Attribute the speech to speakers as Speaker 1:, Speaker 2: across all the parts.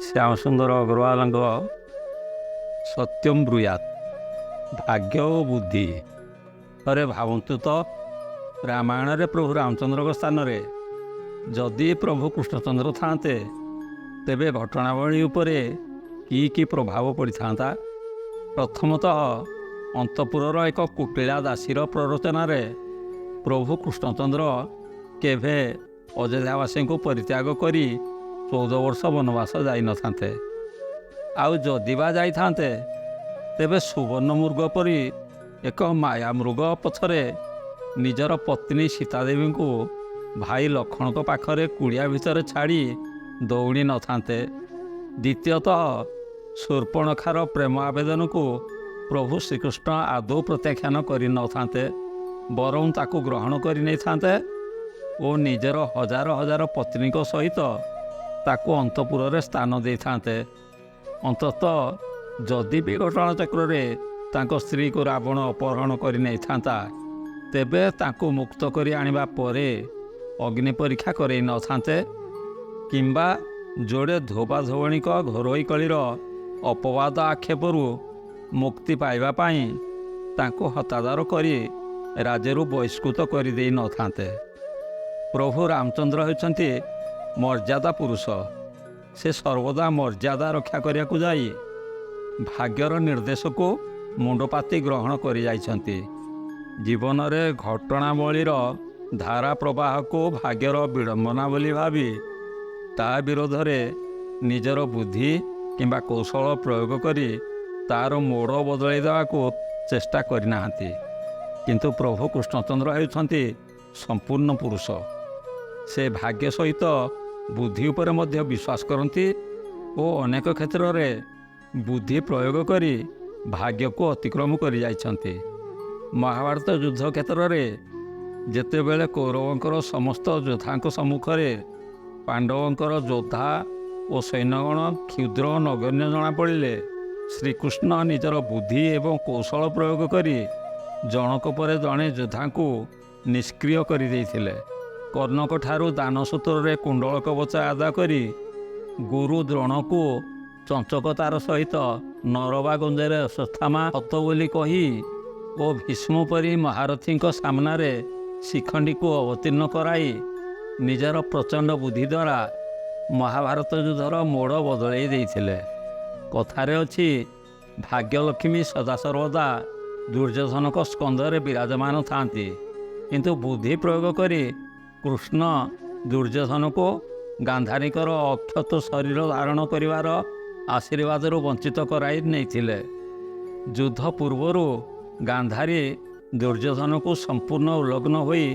Speaker 1: ଶ୍ୟାମସୁନ୍ଦର ଅଗ୍ରୱାଲଙ୍କ ସତ୍ୟମ ବ୍ରୁୟାତ। ଭାଗ୍ୟ ଓ ବୁଦ୍ଧି। ଥରେ ଭାବନ୍ତୁ ତ, ରାମାୟଣରେ ପ୍ରଭୁ ରାମଚନ୍ଦ୍ରଙ୍କ ସ୍ଥାନରେ ଯଦି ପ୍ରଭୁ କୃଷ୍ଣଚନ୍ଦ୍ର ଥାନ୍ତେ, ତେବେ ଘଟଣାବଳୀ ଉପରେ କି କି ପ୍ରଭାବ ପଡ଼ିଥାନ୍ତା? ପ୍ରଥମତଃ, ଅନ୍ତପୁରର ଏକ କୁଟିଳା ଦାସୀର ପ୍ରରୋଚନାରେ ପ୍ରଭୁ କୃଷ୍ଣଚନ୍ଦ୍ର କେବେ ଅଯୋଧ୍ୟାବାସୀଙ୍କୁ ପରିତ୍ୟାଗ କରି 14 ବର୍ଷ ବନବାସ ଯାଇନଥାନ୍ତେ। ଆଉ ଯଦି ବା ଯାଇଥାନ୍ତେ, ତେବେ ସୁବର୍ଣ୍ଣ ମୃଗ ପରି ଏକ ମାୟା ମୃଗ ପଛରେ ନିଜର ପତ୍ନୀ ସୀତାଦେବୀଙ୍କୁ ଭାଇ ଲକ୍ଷ୍ମଣଙ୍କ ପାଖରେ କୁଡ଼ିଆ ଭିତରେ ଛାଡ଼ି ଦୌଡ଼ି ନଥାନ୍ତେ। ଦ୍ୱିତୀୟତଃ, ଶୂର୍ପଣଖାର ପ୍ରେମ ଆବେଦନକୁ ପ୍ରଭୁ ଶ୍ରୀକୃଷ୍ଣ ଆଦୌ ପ୍ରତ୍ୟାଖ୍ୟାନ କରିନଥାନ୍ତେ, ବରଂ ତାକୁ ଗ୍ରହଣ କରିନେଇଥାନ୍ତେ ଓ ନିଜର ହଜାର ହଜାର ପତ୍ନୀଙ୍କ ସହିତ ତାକୁ ଅନ୍ତପୁରରେ ସ୍ଥାନ ଦେଇଥାନ୍ତେ। ଅନ୍ତତଃ ଯଦି ବି ଘଟଣାଚକ୍ରରେ ତାଙ୍କ ସ୍ତ୍ରୀକୁ ରାବଣ ଅପହରଣ କରି ନେଇଥାନ୍ତା, ତେବେ ତାଙ୍କୁ ମୁକ୍ତ କରି ଆଣିବା ପରେ ଅଗ୍ନି ପରୀକ୍ଷା କରେଇ ନଥାନ୍ତେ କିମ୍ବା ଯୋଡ଼େ ଧୋବା ଧୋବଣୀଙ୍କ ଘରୋଇ କଳିର ଅପବାଦ ଆକ୍ଷେପରୁ ମୁକ୍ତି ପାଇବା ପାଇଁ ତାଙ୍କୁ ହତାଦର କରି ରାଜ୍ୟରୁ ବହିଷ୍କୃତ କରିଦେଇ ନଥାନ୍ତେ। ପ୍ରଭୁ ରାମଚନ୍ଦ୍ର ହେଉଛନ୍ତି ମର୍ଯ୍ୟାଦା ପୁରୁଷ। ସେ ସର୍ବଦା ମର୍ଯ୍ୟାଦା ରକ୍ଷା କରିବାକୁ ଯାଇ ଭାଗ୍ୟର ନିର୍ଦ୍ଦେଶକୁ ମୁଣ୍ଡପାତି ଗ୍ରହଣ କରିଯାଇଛନ୍ତି। ଜୀବନରେ ଘଟଣାବଳୀର ଧାରା ପ୍ରବାହକୁ ଭାଗ୍ୟର ବିଡ଼ମ୍ବନା ବୋଲି ଭାବି ତା ବିରୋଧରେ ନିଜର ବୁଦ୍ଧି କିମ୍ବା କୌଶଳ ପ୍ରୟୋଗ କରି ତାର ମୋଡ଼ ବଦଳାଇ ଦେବାକୁ ଚେଷ୍ଟା କରିନାହାନ୍ତି। କିନ୍ତୁ ପ୍ରଭୁ କୃଷ୍ଣଚନ୍ଦ୍ର ହେଉଛନ୍ତି ସମ୍ପୂର୍ଣ୍ଣ ପୁରୁଷ। ସେ ଭାଗ୍ୟ ସହିତ ବୁଦ୍ଧି ଉପରେ ମଧ୍ୟ ବିଶ୍ୱାସ କରନ୍ତି ଓ ଅନେକ କ୍ଷେତ୍ରରେ ବୁଦ୍ଧି ପ୍ରୟୋଗ କରି ଭାଗ୍ୟକୁ ଅତିକ୍ରମ କରିଯାଇଛନ୍ତି। ମହାଭାରତ ଯୁଦ୍ଧ କ୍ଷେତ୍ରରେ ଯେତେବେଳେ କୌରବଙ୍କର ସମସ୍ତ ଯୋଦ୍ଧାଙ୍କ ସମ୍ମୁଖରେ ପାଣ୍ଡବଙ୍କର ଯୋଦ୍ଧା ଓ ସୈନ୍ୟଗଣ କ୍ଷୁଦ୍ର ଓ ନଗଣ୍ୟ ଜଣାପଡ଼ିଲେ, ଶ୍ରୀକୃଷ୍ଣ ନିଜର ବୁଦ୍ଧି ଏବଂ କୌଶଳ ପ୍ରୟୋଗ କରି ଜଣକ ପରେ ଜଣେ ଯୋଦ୍ଧାଙ୍କୁ ନିଷ୍କ୍ରିୟ କରିଦେଇଥିଲେ। କର୍ଣ୍ଣଙ୍କ ଠାରୁ ଦାନସୂତ୍ରରେ କୁଣ୍ଡଳ କବଚ ଆଦାୟ କରି, ଗୁରୁ ଦ୍ରୋଣକୁ ଚଞ୍ଚକତାର ସହିତ ନରବା ଗୁଞ୍ଜରେ ଅଶ୍ୱତ୍ଥାମା ହତ ବୋଲି କହି ଓ ଭୀଷ୍ମ ପରି ମହାରଥୀଙ୍କ ସାମ୍ନାରେ ଶିଖଣ୍ଡୀକୁ ଅବତୀର୍ଣ୍ଣ କରାଇ ନିଜର ପ୍ରଚଣ୍ଡ ବୁଦ୍ଧି ଦ୍ୱାରା ମହାଭାରତ ଯୁଦ୍ଧର ମୋଡ଼ ବଦଳାଇ ଦେଇଥିଲେ। କଥାରେ ଅଛି, ଭାଗ୍ୟଲକ୍ଷ୍ମୀ ସଦାସର୍ବଦା ଦୁର୍ଯ୍ୟୋଧନଙ୍କ ସ୍କନ୍ଧରେ ବିରାଜମାନ ଥାନ୍ତି। କିନ୍ତୁ ବୁଦ୍ଧି ପ୍ରୟୋଗ କରି କୃଷ୍ଣ ଦୁର୍ଯ୍ୟୋଧନକୁ ଗାନ୍ଧାରୀଙ୍କର ଅକ୍ଷତ ଶରୀର ଧାରଣ କରିବାର ଆଶୀର୍ବାଦରୁ ବଞ୍ଚିତ କରାଇ ନେଇଥିଲେ। ଯୁଦ୍ଧ ପୂର୍ବରୁ ଗାନ୍ଧାରୀ ଦୁର୍ଯ୍ୟୋଧନକୁ ସମ୍ପୂର୍ଣ୍ଣ ଉଲଗ୍ନ ହୋଇ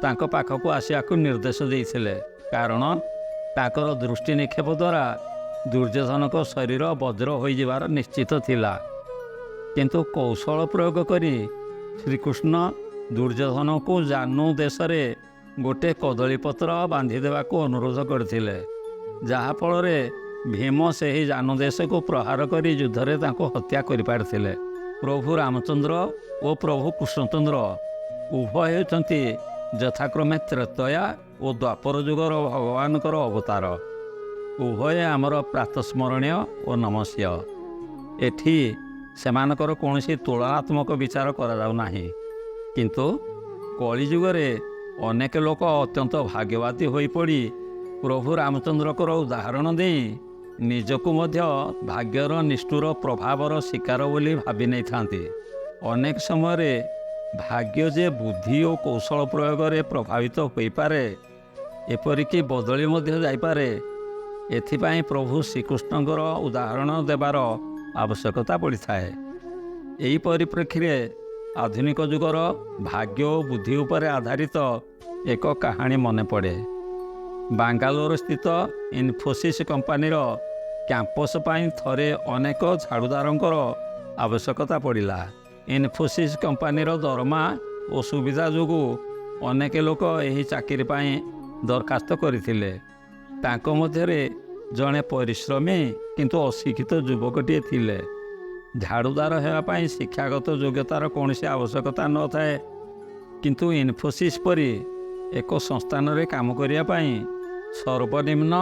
Speaker 1: ତାଙ୍କ ପାଖକୁ ଆସିବାକୁ ନିର୍ଦ୍ଦେଶ ଦେଇଥିଲେ, କାରଣ ତାଙ୍କର ଦୃଷ୍ଟି ନିକ୍ଷେପ ଦ୍ୱାରା ଦୁର୍ଯ୍ୟୋଧନଙ୍କ ଶରୀର ବଜ୍ର ହୋଇଯିବାର ନିଶ୍ଚିତ ଥିଲା। କିନ୍ତୁ କୌଶଳ ପ୍ରୟୋଗ କରି ଶ୍ରୀକୃଷ୍ଣ ଦୁର୍ଯ୍ୟୋଧନକୁ ଜାନୁ ଦେଶରେ ଗୋଟେ କଦଳୀପତ୍ର ବାନ୍ଧି ଦେବାକୁ ଅନୁରୋଧ କରିଥିଲେ, ଯାହାଫଳରେ ଭୀମ ସେହି ଜାନୁ ଦେଶକୁ ପ୍ରହାର କରି ଯୁଦ୍ଧରେ ତାଙ୍କୁ ହତ୍ୟା କରିପାରିଥିଲେ। ପ୍ରଭୁ ରାମଚନ୍ଦ୍ର ଓ ପ୍ରଭୁ କୃଷ୍ଣଚନ୍ଦ୍ର ଉଭୟ ହେଉଛନ୍ତି ଯଥାକ୍ରମେ ତ୍ରେତୟା ଓ ଦ୍ୱାପର ଯୁଗର ଭଗବାନଙ୍କର ଅବତାର। ଉଭୟ ଆମର ପ୍ରାତଃସ୍ମରଣୀୟ ଓ ନମସ୍ୟ। ଏଠି ସେମାନଙ୍କର କୌଣସି ତୁଳନାତ୍ମକ ବିଚାର କରାଯାଉନାହିଁ। କିନ୍ତୁ କଳିଯୁଗରେ ଅନେକ ଲୋକ ଅତ୍ୟନ୍ତ ଭାଗ୍ୟବାଦୀ ହୋଇପଡ଼ି ପ୍ରଭୁ ରାମଚନ୍ଦ୍ରଙ୍କର ଉଦାହରଣ ଦେଇ ନିଜକୁ ମଧ୍ୟ ଭାଗ୍ୟର ନିଷ୍ଠୁର ପ୍ରଭାବର ଶିକାର ବୋଲି ଭାବି ନେଇଥାନ୍ତି। ଅନେକ ସମୟରେ ଭାଗ୍ୟ ଯେ ବୁଦ୍ଧି ଓ କୌଶଳ ପ୍ରୟୋଗରେ ପ୍ରଭାବିତ ହୋଇପାରେ, ଏପରିକି ବଦଳି ମଧ୍ୟ ଯାଇପାରେ, ଏଥିପାଇଁ ପ୍ରଭୁ ଶ୍ରୀକୃଷ୍ଣଙ୍କର ଉଦାହରଣ ଦେବାର ଆବଶ୍ୟକତା ପଡ଼ିଥାଏ। ଏହି ପରିପ୍ରେକ୍ଷୀରେ ଆଧୁନିକ ଯୁଗର ଭାଗ୍ୟ ଓ ବୁଦ୍ଧି ଉପରେ ଆଧାରିତ ଏକ କାହାଣୀ ମନେ ପଡ଼େ। ବାଙ୍ଗାଲୋର ସ୍ଥିତ ଇନଫୋସିସ୍ କମ୍ପାନୀର କ୍ୟାମ୍ପସ୍ ପାଇଁ ଥରେ ଅନେକ ଝାଡ଼ୁଦାରଙ୍କର ଆବଶ୍ୟକତା ପଡ଼ିଲା। ଇନଫୋସିସ୍ କମ୍ପାନୀର ଦରମା ଓ ସୁବିଧା ଯୋଗୁଁ ଅନେକ ଲୋକ ଏହି ଚାକିରି ପାଇଁ ଦରଖାସ୍ତ କରିଥିଲେ। ତାଙ୍କ ମଧ୍ୟରେ ଜଣେ ପରିଶ୍ରମୀ କିନ୍ତୁ ଅଶିକ୍ଷିତ ଯୁବକଟିଏ ଥିଲେ। ଝାଡ଼ୁଦାର ହେବା ପାଇଁ ଶିକ୍ଷାଗତ ଯୋଗ୍ୟତାର କୌଣସି ଆବଶ୍ୟକତା ନଥାଏ, କିନ୍ତୁ ଇନଫୋସିସ୍ ପରି ଏକ ସଂସ୍ଥାନରେ କାମ କରିବା ପାଇଁ ସର୍ବନିମ୍ନ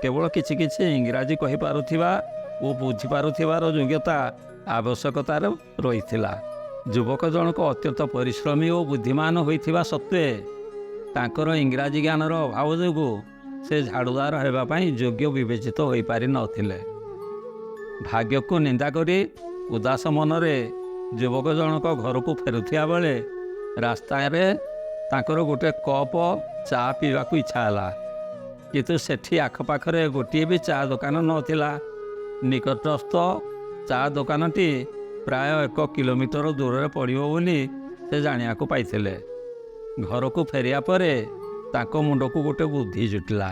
Speaker 1: କେବଳ କିଛି କିଛି ଇଂରାଜୀ କହିପାରୁଥିବା ଓ ବୁଝିପାରୁଥିବାର ଯୋଗ୍ୟତା ଆବଶ୍ୟକତାରେ ରହିଥିଲା। ଯୁବକ ଜଣକ ଅତ୍ୟନ୍ତ ପରିଶ୍ରମୀ ଓ ବୁଦ୍ଧିମାନ ହୋଇଥିବା ସତ୍ତ୍ୱେ ତାଙ୍କର ଇଂରାଜୀ ଜ୍ଞାନର ଅଭାବ ଯୋଗୁଁ ସେ ଝାଡ଼ୁଦାର ହେବା ପାଇଁ ଯୋଗ୍ୟ ବିବେଚିତ ହୋଇପାରିନଥିଲେ। ଭାଗ୍ୟକୁ ନିନ୍ଦା କରି ଉଦାସ ମନରେ ଯୁବକ ଜଣକ ଘରକୁ ଫେରୁଥିବା ବେଳେ ରାସ୍ତାରେ ତାଙ୍କର ଗୋଟେ କପ୍ ଚା ପିଇବାକୁ ଇଚ୍ଛା ହେଲା। କିନ୍ତୁ ସେଠି ଆଖପାଖରେ ଗୋଟିଏ ବି ଚା ଦୋକାନ ନଥିଲା। ନିକଟସ୍ଥ ଚା ଦୋକାନଟି ପ୍ରାୟ 1 କିଲୋମିଟର ଦୂରରେ ପଡ଼ିବ ବୋଲି ସେ ଜାଣିବାକୁ ପାଇଥିଲେ। ଘରକୁ ଫେରିବା ପରେ ତାଙ୍କ ମୁଣ୍ଡକୁ ଗୋଟେ ବୁଦ୍ଧି ଜୁଟିଲା।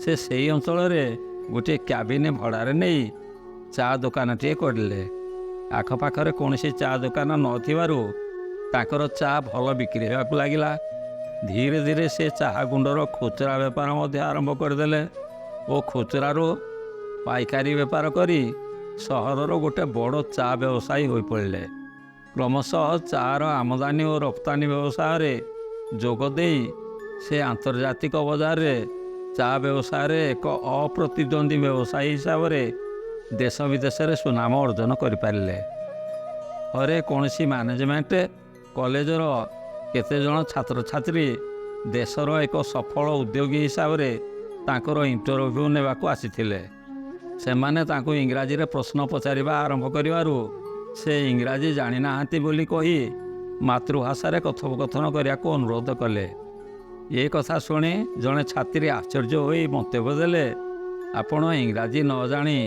Speaker 1: ସେ ସେଇ ଅଞ୍ଚଳରେ ଗୋଟିଏ କ୍ୟାବିନ୍ ଭଡ଼ାରେ ନେଇ ଚା ଦୋକାନଟିଏ କରିଲେ। ଆଖପାଖରେ କୌଣସି ଚା ଦୋକାନ ନଥିବାରୁ ତାଙ୍କର ଚା ଭଲ ବିକ୍ରି ହେବାକୁ ଲାଗିଲା। ଧୀରେ ଧୀରେ ସେ ଚାହା ଗୁଣ୍ଡର ଖୁଚୁରା ବେପାର ମଧ୍ୟ ଆରମ୍ଭ କରିଦେଲେ ଓ ଖୁଚୁରାରୁ ପାଇକାରୀ ବେପାର କରି ସହରର ଗୋଟେ ବଡ଼ ଚା ବ୍ୟବସାୟୀ ହୋଇପଡ଼ିଲେ। କ୍ରମଶଃ ଚାର ଆମଦାନୀ ଓ ରପ୍ତାନୀ ବ୍ୟବସାୟରେ ଯୋଗ ଦେଇ ସେ ଆନ୍ତର୍ଜାତିକ ବଜାରରେ ଚା ବ୍ୟବସାୟରେ ଏକ ଅପ୍ରତିଦ୍ୱନ୍ଦ୍ୱୀ ବ୍ୟବସାୟୀ ହିସାବରେ ଦେଶ ବିଦେଶରେ ସୁନାମ ଅର୍ଜନ କରିପାରିଲେ। ଥରେ କୌଣସି ମ୍ୟାନେଜମେଣ୍ଟ କଲେଜର କେତେଜଣ ଛାତ୍ରଛାତ୍ରୀ ଦେଶର ଏକ ସଫଳ ଉଦ୍ୟୋଗୀ ହିସାବରେ ତାଙ୍କର ଇଣ୍ଟରଭ୍ୟୁ ନେବାକୁ ଆସିଥିଲେ। ସେମାନେ ତାଙ୍କୁ ଇଂରାଜୀରେ ପ୍ରଶ୍ନ ପଚାରିବା ଆରମ୍ଭ କରିବାରୁ ସେ ଇଂରାଜୀ ଜାଣିନାହାନ୍ତି ବୋଲି କହି ମାତୃଭାଷାରେ କଥୋପକଥନ କରିବାକୁ ଅନୁରୋଧ କଲେ। ଏ କଥା ଶୁଣି ଜଣେ ଛାତ୍ରୀ ଆଶ୍ଚର୍ଯ୍ୟ ହୋଇ ମନ୍ତବ୍ୟ ଦେଲେ, "ଆପଣ ଇଂରାଜୀ ନ ଜାଣି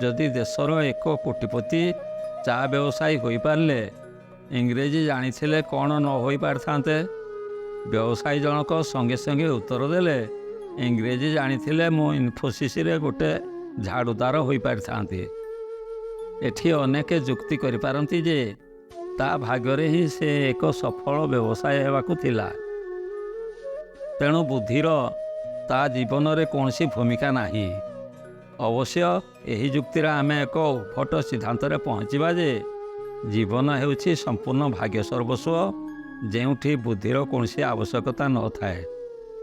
Speaker 1: ଯଦି ଦେଶର ଏକ କୋଟିପତି ଚା ବ୍ୟବସାୟୀ ହୋଇପାରିଲେ, ଇଂରେଜୀ ଜାଣିଥିଲେ କ'ଣ ନ ହୋଇପାରିଥାନ୍ତେ?" ବ୍ୟବସାୟୀ ଜଣକ ସଙ୍ଗେ ସଙ୍ଗେ ଉତ୍ତର ଦେଲେ, "ଇଂରେଜୀ ଜାଣିଥିଲେ ମୁଁ ଇନଫୋସିସରେ ଗୋଟେ ଝାଡ଼ୁଦାର ହୋଇପାରିଥାନ୍ତି।" ଏଠି ଅନେକ ଯୁକ୍ତି କରିପାରନ୍ତି ଯେ ତା ଭାଗ୍ୟରେ ହିଁ ସେ ଏକ ସଫଳ ବ୍ୟବସାୟୀ ହେବାକୁ ଥିଲା, ତେଣୁ ବୁଦ୍ଧିର ତା ଜୀବନରେ କୌଣସି ଭୂମିକା ନାହିଁ। ଅବଶ୍ୟ ଏହି ଯୁକ୍ତିରେ ଆମେ ଏକ ଉଦ୍ଭଟ ସିଦ୍ଧାନ୍ତରେ ପହଞ୍ଚିବା ଯେ ଜୀବନ ହେଉଛି ସମ୍ପୂର୍ଣ୍ଣ ଭାଗ୍ୟ ସର୍ବସ୍ୱ, ଯେଉଁଠି ବୁଦ୍ଧିର କୌଣସି ଆବଶ୍ୟକତା ନଥାଏ।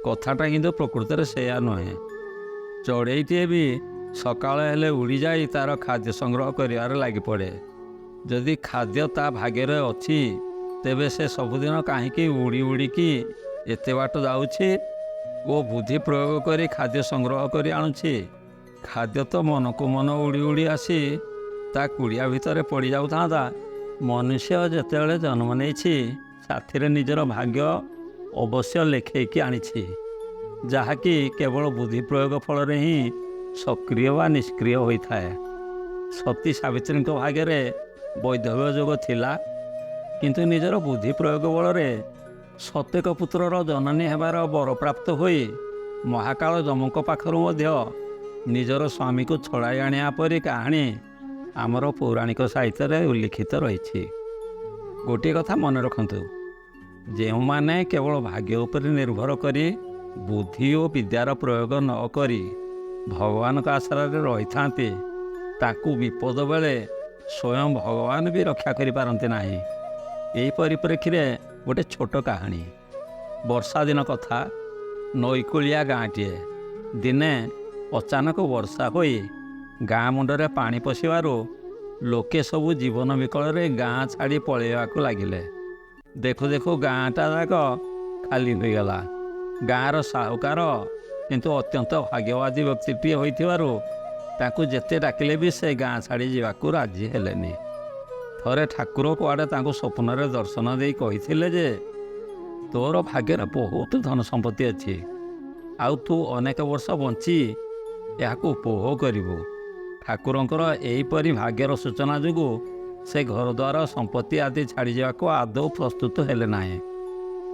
Speaker 1: କଥାଟା କିନ୍ତୁ ପ୍ରକୃତରେ ସେୟା ନୁହେଁ। ଚଢ଼େଇଟିଏ ବି ସକାଳ ହେଲେ ଉଡ଼ିଯାଇ ତା'ର ଖାଦ୍ୟ ସଂଗ୍ରହ କରିବାରେ ଲାଗିପଡ଼େ। ଯଦି ଖାଦ୍ୟ ତା ଭାଗ୍ୟରେ ଅଛି, ତେବେ ସେ ସବୁଦିନ କାହିଁକି ଉଡ଼ି ଉଡ଼ିକି ଏତେ ବାଟ ଯାଉଛି ଓ ବୁଦ୍ଧି ପ୍ରୟୋଗ କରି ଖାଦ୍ୟ ସଂଗ୍ରହ କରି ଆଣୁଛି? ଖାଦ୍ୟ ତ ମନକୁ ମନ ଉଡ଼ି ଉଡ଼ି ଆସି ତା କୁଡ଼ିଆ ଭିତରେ ପଡ଼ିଯାଉଥାନ୍ତା। ମନୁଷ୍ୟ ଯେତେବେଳେ ଜନ୍ମ ନେଇଛି, ସାଥିରେ ନିଜର ଭାଗ୍ୟ ଅବଶ୍ୟ ଲେଖେଇକି ଆଣିଛି, ଯାହାକି କେବଳ ବୁଦ୍ଧି ପ୍ରୟୋଗ ଫଳରେ ହିଁ ସକ୍ରିୟ ବା ନିଷ୍କ୍ରିୟ ହୋଇଥାଏ। ସତୀ ସାବିତ୍ରୀଙ୍କ ଭାଗ୍ୟରେ ବୈଧବ୍ୟ ଯୋଗ ଥିଲା, କିନ୍ତୁ ନିଜର ବୁଦ୍ଧି ପ୍ରୟୋଗ ବଳରେ ଶତେକ ପୁତ୍ରର ଜନନୀ ହେବାର ବରପ୍ରାପ୍ତ ହୋଇ ମହାକାଳ ଯମଙ୍କ ପାଖରୁ ମଧ୍ୟ ନିଜର ସ୍ୱାମୀକୁ ଛଡ଼ାଇ ଆଣିବା ପରି କାହାଣୀ ଆମର ପୌରାଣିକ ସାହିତ୍ୟରେ ଉଲ୍ଲିଖିତ ରହିଛି। ଗୋଟିଏ କଥା ମନେ ରଖନ୍ତୁ, ଯେଉଁମାନେ କେବଳ ଭାଗ୍ୟ ଉପରେ ନିର୍ଭର କରି ବୁଦ୍ଧି ଓ ବିଦ୍ୟାର ପ୍ରୟୋଗ ନ କରି ଭଗବାନଙ୍କ ଆଶ୍ରୟରେ ରହିଥାନ୍ତି, ତାଙ୍କୁ ବିପଦ ବେଳେ ସ୍ୱୟଂ ଭଗବାନ ବି ରକ୍ଷା କରିପାରନ୍ତି ନାହିଁ। ଏହି ପରିପ୍ରେକ୍ଷୀରେ ଗୋଟେ ଛୋଟ କାହାଣୀ। ବର୍ଷା ଦିନ କଥା। ନଈକୂଳିଆ ଗାଁଟିଏ। ଦିନେ ଅଚାନକ ବର୍ଷା ହୋଇ ଗାଁ ମୁଣ୍ଡରେ ପାଣି ପଶିବାରୁ ଲୋକେ ସବୁ ଜୀବନ ବିକଳରେ ଗାଁ ଛାଡ଼ି ପଳାଇବାକୁ ଲାଗିଲେ। ଦେଖୁ ଦେଖୁ ଗାଁଟା ଯାକ ଖାଲି ହୋଇଗଲା। ଗାଁର ସାହୁକାର କିନ୍ତୁ ଅତ୍ୟନ୍ତ ଭାଗ୍ୟବାଦୀ ବ୍ୟକ୍ତିଟିଏ ହୋଇଥିବାରୁ ତାଙ୍କୁ ଯେତେ ଡାକିଲେ ବି ସେ ଗାଁ ଛାଡ଼ି ଯିବାକୁ ରାଜି ହେଲେନି। ଥରେ ଠାକୁର କୁଆଡ଼େ ତାଙ୍କୁ ସ୍ୱପ୍ନରେ ଦର୍ଶନ ଦେଇ କହିଥିଲେ ଯେ ତୋର ଭାଗ୍ୟରେ ବହୁତ ଧନ ସମ୍ପତ୍ତି ଅଛି, ଆଉ ତୁ ଅନେକ ବର୍ଷ ବଞ୍ଚି ଏହାକୁ ଉପଭୋଗ କରିବୁ। ଠାକୁରଙ୍କର ଏହିପରି ଭାଗ୍ୟର ସୂଚନା ଯୋଗୁଁ ସେ ଘରଦ୍ୱାର, ସମ୍ପତ୍ତି ଆଦି ଛାଡ଼ିଯିବାକୁ ଆଦୌ ପ୍ରସ୍ତୁତ ହେଲେ ନାହିଁ।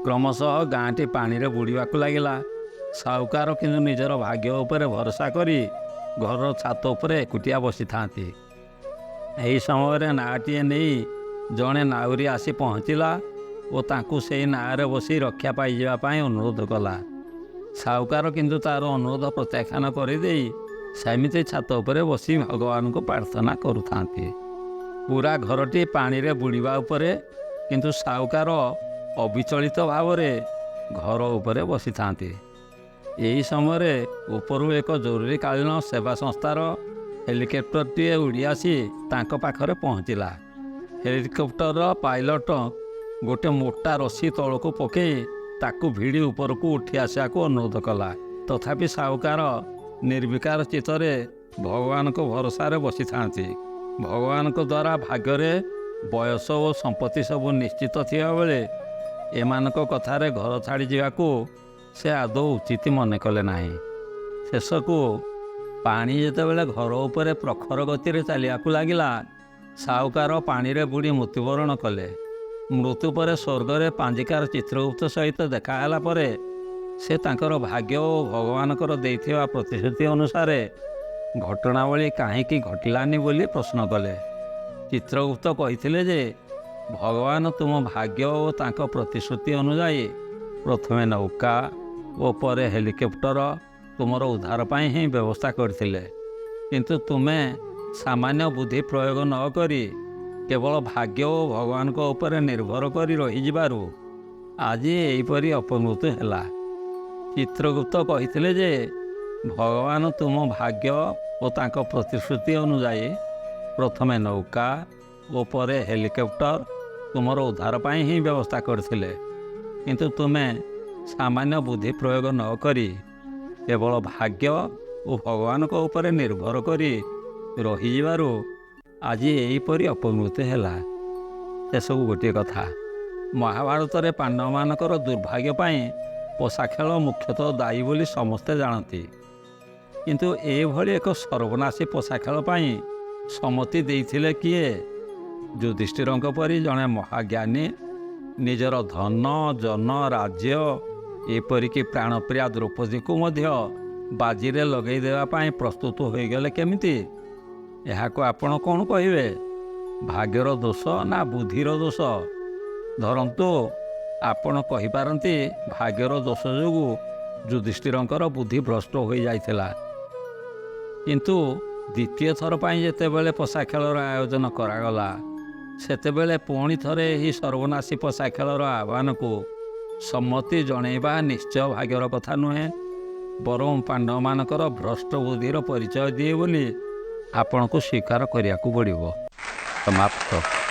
Speaker 1: କ୍ରମଶଃ ଗାଁଟି ପାଣିରେ ବୁଡ଼ିବାକୁ ଲାଗିଲା। ସାହୁକାର କିନ୍ତୁ ନିଜର ଭାଗ୍ୟ ଉପରେ ଭରସା କରି ଘରର ଛାତ ଉପରେ ଏକୁଟିଆ ବସିଥାନ୍ତି। ଏହି ସମୟରେ ନାଆଟିଏ ନେଇ ଜଣେ ନାଉରୀ ଆସି ପହଞ୍ଚିଲା ଓ ତାଙ୍କୁ ସେଇ ନାଆରେ ବସି ରକ୍ଷା ପାଇଯିବା ପାଇଁ ଅନୁରୋଧ କଲା। ସାହୁକାର କିନ୍ତୁ ତା'ର ଅନୁରୋଧ ପ୍ରତ୍ୟାଖ୍ୟାନ କରିଦେଇ ସେମିତି ଛାତ ଉପରେ ବସି ଭଗବାନଙ୍କୁ ପ୍ରାର୍ଥନା କରୁଥାନ୍ତି। ପୁରା ଘରଟି ପାଣିରେ ବୁଡ଼ିବା ଉପରେ, କିନ୍ତୁ ସାହୁକାର ଅବିଚଳିତ ଭାବରେ ଘର ଉପରେ ବସିଥାନ୍ତି। ଏହି ସମୟରେ ଉପରୁ ଏକ ଜରୁରୀକାଳୀନ ସେବା ସଂସ୍ଥାର ହେଲିକପ୍ଟରଟିଏ ଉଡ଼ି ଆସି ତାଙ୍କ ପାଖରେ ପହଞ୍ଚିଲା। ହେଲିକପ୍ଟରର ପାଇଲଟ ଗୋଟେ ମୋଟା ରସି ତଳକୁ ପକେଇ ତାକୁ ଭିଡ଼ି ଉପରକୁ ଉଠି ଆସିବାକୁ ଅନୁରୋଧ କଲା। ତଥାପି ସାହୁକାର ନିର୍ବିକାର ଚିତ୍ତରେ ଭଗବାନଙ୍କ ଭରସାରେ ବସିଥାନ୍ତି। ଭଗବାନଙ୍କ ଦ୍ୱାରା ଭାଗ୍ୟରେ ବୟସ ଓ ସମ୍ପତ୍ତି ସବୁ ନିଶ୍ଚିତ ଥିବାବେଳେ ଏମାନଙ୍କ କଥାରେ ଘର ଛାଡ଼ି ଯିବାକୁ ସେ ଆଦୌ ଉଚିତ ମନେ କଲେ ନାହିଁ। ଶେଷକୁ ପାଣି ଯେତେବେଳେ ଘର ଉପରେ ପ୍ରଖର ଗତିରେ ଚାଲିବାକୁ ଲାଗିଲା, ସାହୁକାର ପାଣିରେ ବୁଡ଼ି ମୃତ୍ୟୁବରଣ କଲେ। ମୃତ୍ୟୁ ପରେ ସ୍ୱର୍ଗରେ ପାଞ୍ଜିକାର ଚିତ୍ରଗୁପ୍ତ ସହିତ ଦେଖା ହେଲା ପରେ ସେ ତାଙ୍କର ଭାଗ୍ୟ ଓ ଭଗବାନଙ୍କର ଦେଇଥିବା ପ୍ରତିଶ୍ରୁତି ଅନୁସାରେ ଘଟଣାବଳୀ କାହିଁକି ଘଟିଲାନି ବୋଲି ପ୍ରଶ୍ନ କଲେ। ଚିତ୍ରଗୁପ୍ତ କହିଥିଲେ ଯେ ଭଗବାନ ତୁମ ଭାଗ୍ୟ ଓ ତାଙ୍କ ପ୍ରତିଶ୍ରୁତି ଅନୁଯାୟୀ ପ୍ରଥମେ ନୌକା ଓ ପରେ ହେଲିକପ୍ଟର ତୁମର ଉଦ୍ଧାର ପାଇଁ ହିଁ ବ୍ୟବସ୍ଥା କରିଥିଲେ, କିନ୍ତୁ ତୁମେ ସାମାନ୍ୟ ବୁଦ୍ଧି ପ୍ରୟୋଗ ନ କରି କେବଳ ଭାଗ୍ୟ ଓ ଭଗବାନଙ୍କ ଉପରେ ନିର୍ଭର କରି ରହିଯିବାରୁ ଆଜି ଏହିପରି ଅପମୃତ୍ୟୁ ହେଲା। ଚିତ୍ରଗୁପ୍ତ କହିଥିଲେ ଯେ ଭଗବାନ ତୁମ ଭାଗ୍ୟ ଓ ତାଙ୍କ ପ୍ରତିଶ୍ରୁତି ଅନୁଯାୟୀ ପ୍ରଥମେ ନୌକା ଓ ପରେ ହେଲିକପ୍ଟର ତୁମର ଉଦ୍ଧାର ପାଇଁ ହିଁ ବ୍ୟବସ୍ଥା କରିଥିଲେ, କିନ୍ତୁ ତୁମେ ସାମାନ୍ୟ ବୁଦ୍ଧି ପ୍ରୟୋଗ ନ କରି କେବଳ ଭାଗ୍ୟ ଓ ଭଗବାନଙ୍କ ଉପରେ ନିର୍ଭର କରି ରହିଯିବାରୁ ଆଜି ଏହିପରି ଅପମୃତ୍ୟୁ ହେଲା। ସେସବୁ ଗୋଟିଏ କଥା। ମହାଭାରତରେ ପାଣ୍ଡବମାନଙ୍କର ଦୁର୍ଭାଗ୍ୟ ପାଇଁ ପଶା ଖେଳ ମୁଖ୍ୟତଃ ଦାୟୀ ବୋଲି ସମସ୍ତେ ଜାଣନ୍ତି, କିନ୍ତୁ ଏଭଳି ଏକ ସର୍ବନାଶୀ ପଶା ଖେଳ ପାଇଁ ସମ୍ମତି ଦେଇଥିଲେ କିଏ? ଯୁଧିଷ୍ଠିରଙ୍କ ପରି ଜଣେ ମହାଜ୍ଞାନୀ ନିଜର ଧନ ଜନ ରାଜ୍ୟ, ଏପରିକି ପ୍ରାଣପ୍ରିୟା ଦ୍ରୌପଦୀକୁ ମଧ୍ୟ ବାଜିରେ ଲଗେଇ ଦେବା ପାଇଁ ପ୍ରସ୍ତୁତ ହୋଇଗଲେ କେମିତି? ଏହାକୁ ଆପଣ କ'ଣ କହିବେ, ଭାଗ୍ୟର ଦୋଷ ନା ବୁଦ୍ଧିର ଦୋଷ? ଧରନ୍ତୁ ଆପଣ କହିପାରନ୍ତି ଭାଗ୍ୟର ଦୋଷ ଯୋଗୁଁ ଯୁଧିଷ୍ଠିରଙ୍କର ବୁଦ୍ଧି ଭ୍ରଷ୍ଟ ହୋଇଯାଇଥିଲା, କିନ୍ତୁ ଦ୍ୱିତୀୟ ଥର ପାଇଁ ଯେତେବେଳେ ପଶା ଖେଳର ଆୟୋଜନ କରାଗଲା, ସେତେବେଳେ ପୁଣି ଥରେ ଏହି ସର୍ବନାଶୀ ପଶା ଖେଳର ଆହ୍ୱାନକୁ ସମ୍ମତି ଜଣାଇବା ନିଶ୍ଚୟ ଭାଗ୍ୟର କଥା ନୁହେଁ, ବରଂ ପାଣ୍ଡବମାନଙ୍କର ଭ୍ରଷ୍ଟ ବୁଦ୍ଧିର ପରିଚୟ ଦିଏ ବୋଲି ଆପଣଙ୍କୁ ସ୍ୱୀକାର କରିବାକୁ ପଡ଼ିବ। ସମାପ୍ତ।